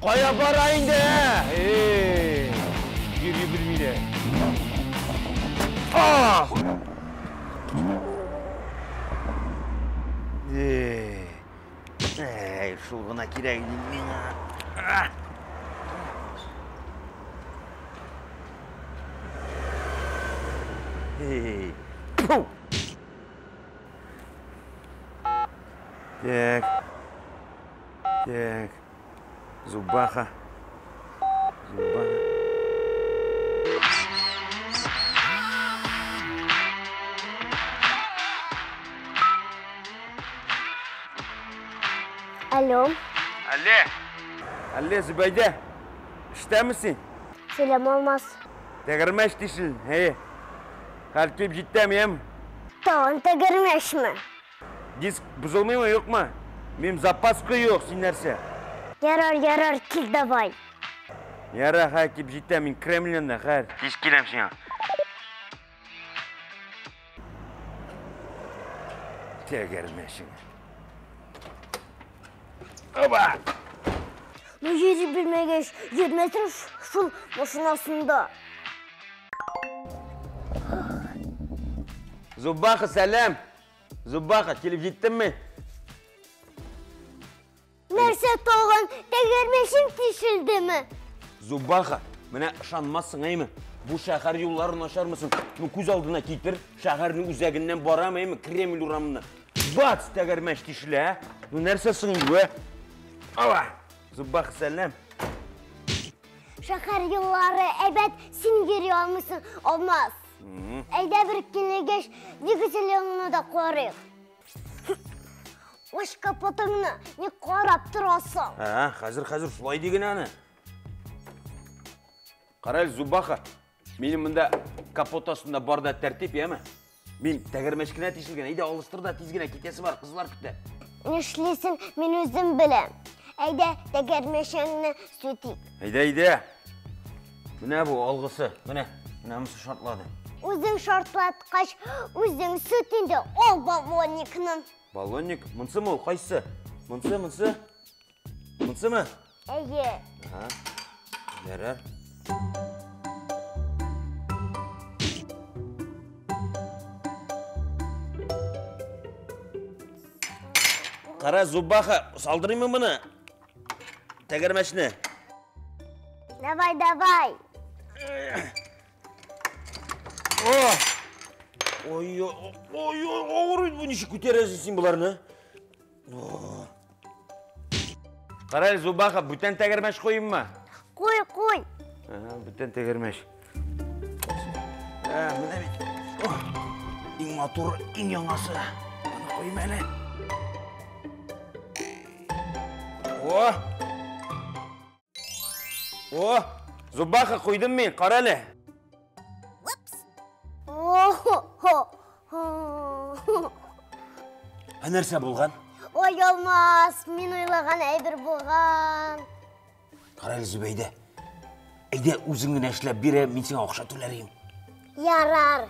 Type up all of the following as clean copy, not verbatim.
Кая бара инде? Эй, йөри белми дә. А! Эй, эй, шул гына кирәк иде миңа. Эй, фу! Так. Так. Зубаха. Зубаха. Алло. Алло. Алло, Зубайда. Эштәме син? Сәлам, Алмаз. Тәгәрмәч тишел. Әйе. Хәл килеп җиттеме, яме? Тагын тәгәрмәчме? Диск бозылмыймы, юкмы? Минем запаска юк, син нәрсә? Ярар, ярар, кил давай. Ярар, хәл килеп җиттем, мин Кремль янында, хәл. Тиз киләм сиңа. Тәгәрмәчең. Оба! Ну, йөри белмәгәч, йөрмәсен шул машинасында. Зубаха, сәлам! Зубаха, килеп җиттеңме? Нәрсә тагын, тәгәрмәчең тишелдеме? Зубаха, менә ышанмассың, әйме? Бу шәһәр юлларын начармысың? Ну, күз алдына китер, шәһәрнең үзәгеннән барам, әйме, Кремль урамына. Бац, тәгәрмәч тишелә, ә? Ну, нәрсә соң инде бу, ә? Ава! Зубаха, сәлам! Шәһәр юллары әйбәт, син йөри алмыйсың, Алмаз. Әйдә бер килгәч, двигателеңне дә карыйк. Ач капотыңны, ни карап торасың? Ә, хәзер, хәзер, шулай диген аны. Кара әле, Зубаха, минем монда капот астында бар да тәртип, яме? Мин тәгәрмәч кенә тишелгән, әйдә алыштыр да тиз генә китәсе бар, кызлар көтә. Нишлисең, мин үзем беләм. Әйдә, тәгәрмәчеңне сүтик. Әйдә, әйдә. Менә бу алгысы, менә, менә монысы шартлады. Үзең шартлаткач, үзең сүт инде, ал баллонникны. Баллонник? Монсымы ул, кайсы? Монсы, монсы? Монсымы? Әйе. Ага. Ярар. Кара, Зубаха, салдырыймы моны? Тәгәрмәчне. Давай, давай. О! Ой, ой, ой, авыр бит бу, ничек күтәрәсең син боларны? Кара әле, Зубаха, бүтән тәгәрмәч куйыйммы? Куй, куй. Ага, бүтән тәгәрмәч. Ә, менә бит. Иң матур, иң яңасы. Моны куйым әле. О! О! Зубаха, куйдым мин, кара әле. Ә нәрсә булган? Ой, Алмаз, мин уйлаган әйбер булган. Кара әле, Зөбәйдә. Әйдә, үзең генә эшләп бир, мин сиңа акча түләр идем. Ярар.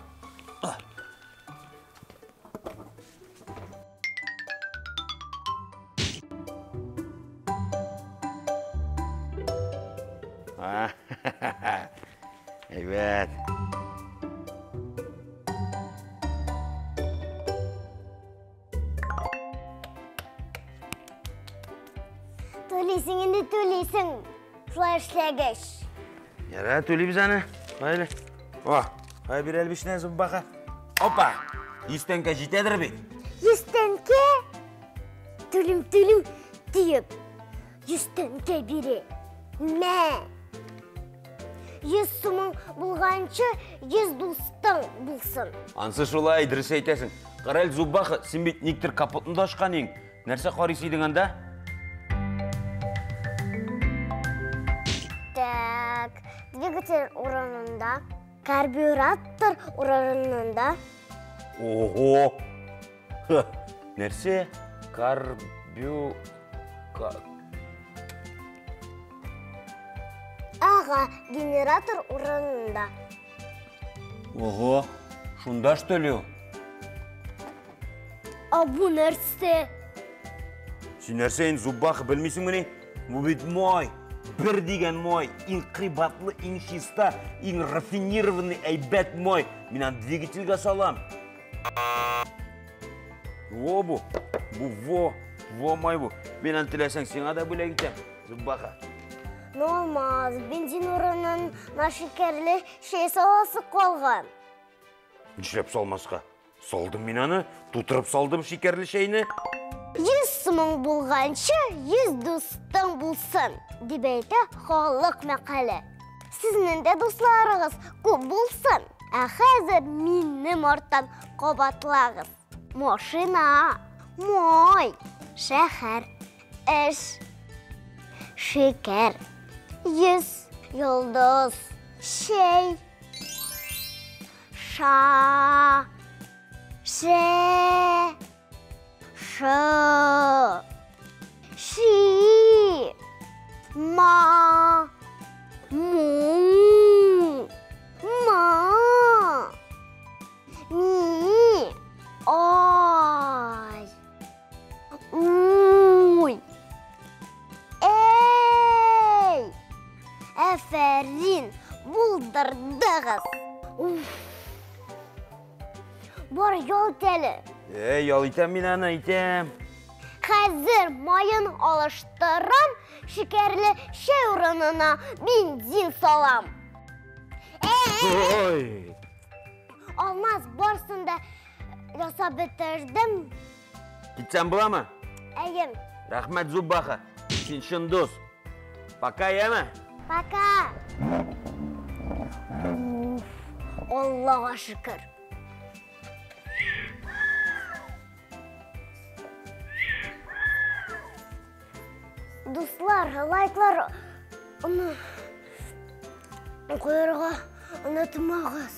Әйбәт. Түлисең инде, түлисең. Шулай эшләгәч. Ярар, түлибез аны. Кая әле? О, кая бир әле бишне, Зубаха. Опа! 100 тәңкә җитәдер бит. 100 тәңкә? Түлим, түлим, диеп. 100 тәңкә бирә. Мә! 100 сумың булганчы, 100 дустың булсын. Ансы шулай, дөрес әйтәсең. Кара әле, Зубаха, син бит никтер капотны да ачкан идең. Нәрсә карыйсы идең анда? Так, двигатель урынында, карбюратор урынында. Ого! Ха, нәрсә? Карбю... Ка... Ага, генератор урынында. Ого, шунда что ли ул? А бу нәрсә? Син нәрсә инде, Зубаха, белмисеңмени? Бу бит май. Бер дигән май, иң кыйбатлы, иң чиста, иң рафинированный әйбәт май. Мин аны двигательгә салам. Во бу. Бу во. Во май бу. Мин аны теләсәң сиңа да бүләк итәм. Зубаха. Ну, Алмаз, бензин урынына шикәрле чәй саласы калган. Нишләп салмаска? Салдым мин аны, тутырып салдым шикәрле чәйне. 100 сумың булганчы, 100 дустың булсын, дип әйтә халык мәкале. Сезнең дә дусларыгыз күп булсын. Ә хәзер минем арттан кабатлагыз. Машина, май, шәһәр, эш, шикәр, 100, йолдыз, чәй, ша, ше, шы, ши, ма, му, ма, ми, ай, уй, әй. Әфәрин, булдырдыгыз. Уф. Бар, ял ит әле. Әй, ял итәм мин аны, итәм. Хәзер маен алыштырам, шикәрле чәй урынына бензин салам. Ой! Алмаз, барсын да ясап бетердем. Китсәм буламы? Әйе. Рәхмәт, Зубаха. Син чын дус. Пока, яме? Пока. Уф, Аллага шөкер. Дуслар, лайклар куярга онытмагыз.